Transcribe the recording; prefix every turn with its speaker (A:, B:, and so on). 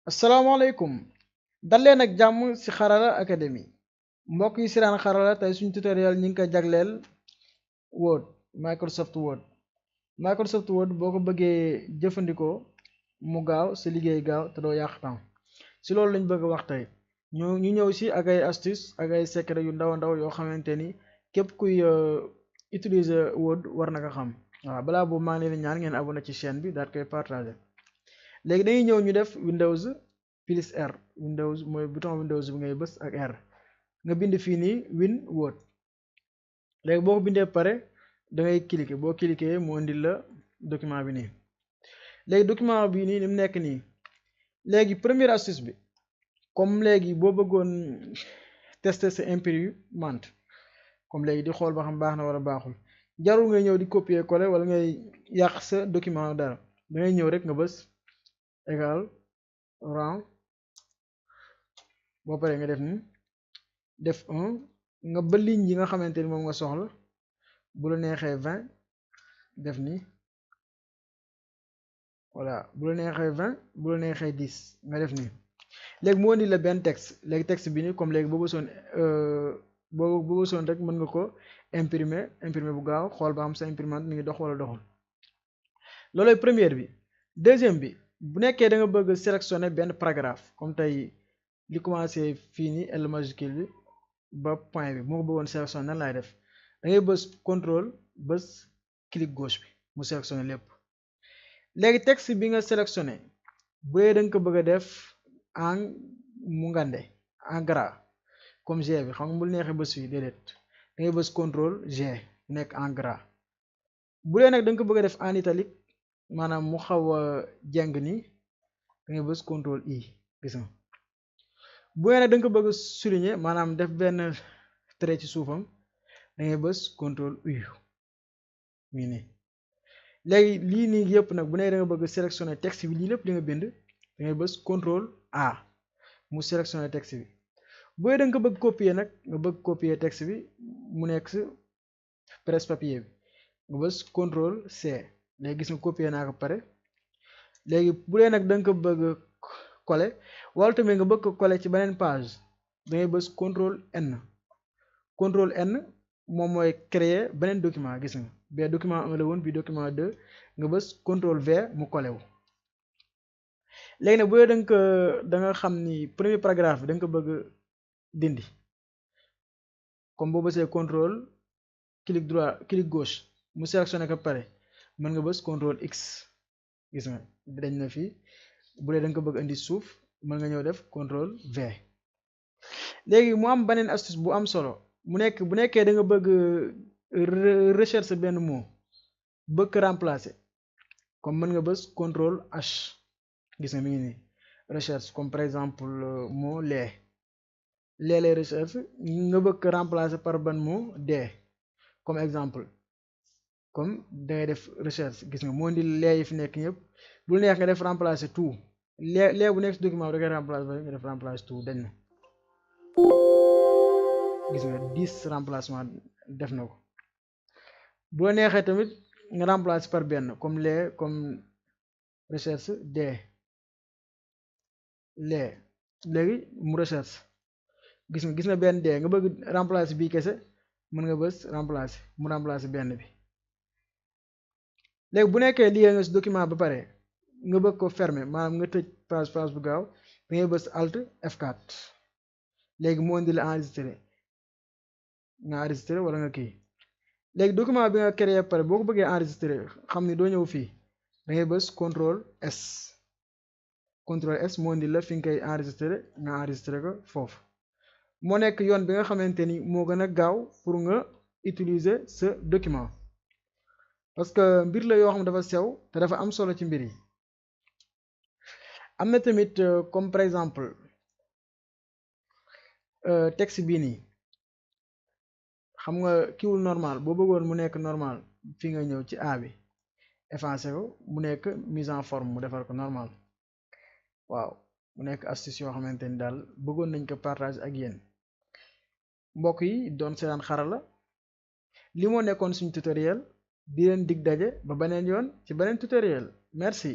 A: asalaamaaleykum dal leen ak jàmm ci xarala academy mbokk yi ci daan xarala tey suñu tutoriel ñi ngi ko jagleel Word Microsoft Word boo ko bëggee jëfandikoo mu gaaw sa liggéey gaaw te doo yàq temps ci loolu lañ bëgg wax tey ñu ñëw ci ak ay astuce ak ay secret yu ndaw a ndaw yoo xamante ni képp kuy utiliser Word war na ko xam. waaw balaa boobu maa ngi leen ñaan ngeen abonné ci chaîne bi daal koy partager. léegi dañuy ñëw ñu def Windows plus R Windows mooy bouton Windows bi ngay bës ak R nga bind fii nii Win Word léegi boo ko bindee pare da ngay cliquer boo cliquer mu indil la document bi nii. léegi document bi nii ni mu nekk nii léegi première astuce bi comme léegi boo bëggoon tester sa imprimante comme léegi di xool ba xam baax na wala baaxul jarul ngay ñëw di copier coller wala ngay yàq sa document dara da ngay ñëw rek nga bës égal rang boo paree nga def ni def 1 nga ba ligne yi nga xamante ni moom nga soxla bu la neexee 20 def ni voilà bu la neexee 20 bu la neexee 10 nga def ni léegi moo indi la benn texte léegi texte bi ni comme léegi boo bësoon rek mën nga ko imprimer bu gaaw xool ba xam sa imprimante mi ngi dox wala doxul looloy première bi. deuxième bi bu nekkee da nga bëgg sélectionner benn paragraphe comme tey li commencé fii nii L majuscule bi ba point bi moo ko bëggoon sélectionner nan laay def da ngay bës contrôle bës clic gauche bi mu sélectionner lépp. léegi texte bi nga sélectionné bu dee da nga ko bëgg a def en mu ngande en gras comme G bi xam nga bu neexee bës fii déedéet da ngay bës contrôle G nekk en gras. bu dee nag da nga ko bëgg a def en italique maanaam mu xaw a jeng nii da ngay bës contrôle I gis nga bu dee nag da nga ko bëgg a souligner maanaam def benn trait ci suufam da ngay bës contrôle U mii nii. léegi lii nii yëpp nag bu nee da nga bëgg sélectionner texte bi lii lépp li nga bind da ngay bës contrôle A mu sélectionner texte bi. bu dee da nga ko bëgg copier nag nga bëgg copier texte bi mu nekk si presse-papier bi nga bës contrôle C léegi gis nga copier naa ko pare. léegi bu dee nag da nga ko bëgg coller wala tamit nga bëgg ko coller ci beneen page da ngay bës contrôle N moom mooy créer beneen document gis nga bee document 1 la woon bi document 2 nga bës contrôle V mu collé wu. léegi nag bu dee da nga xam ni premier paragraphe bi da nga ko bëgg dindi comme boo bësee contrôle clic gauche mu sélectionné ko pare mën nga bës contrôle X gis nga dañ na fii. bu dee da nga ko bëgg indi suuf mën nga ñëw def contrôle V. léegi mu am beneen astuce bu am solo bu nekkee da nga bëgg recherche benn mot bëgg remplacer comme mën nga bës contrôle H gis nga mi ngi nii recherche comme par exemple mot lait lay recherche nga bëgg remplacer par ban mot dee comme exemple comme dangay def recherche gis nga moo indi lait yi fi nekk ñëpp bu neex nga def remplacer tout lait bu nekk si document bi da ngay remplacer nga def remplacer tout dañ na gis nga 10 remplacement def na ko. bu la neexee tamit nga remplacer par benn comme lait comme recherche dee lait léegi mu recherche gis nga benn dee nga bëgg remplacer bii kese mën nga bës remplacer mu remplacer benn bi. léegi bu nekkee lii nga si document ba pare nga bëgg ko fermer maanaam nga tëj page bu gaaw da ngay bës Alt F4 léegi mu indi la enregistré nga enregistré wala nga kii. léegi document bi nga créé pare boo ko bëggee enregistré xam ni doo ñëw fii da ngay bës contrôle S moo indi la fi nga koy enregistré nga enregistré ko foofu. moo nekk yoon bi nga xamante ni moo gën a gaaw pour nga utiliser sa document parce que mbir la yoo xam dafa sew te dafa am solo ci mbir yi. am na tamit comme par exemple texte bii nii xam nga kiwul normal boo bëggoon mu nekk normal fi nga ñëw ci A bi effacé ko mu nekk mise en forme mu defar ko normal. waaw mu nekk astuce yoo xamante ni daal bëggoon nañ ko partage ak yéen mbokk yi doon seetaan xarala li moo nekkoon suñu tutoriel di leen dig daje ba beneen yoon ci beneen tutoriel merci.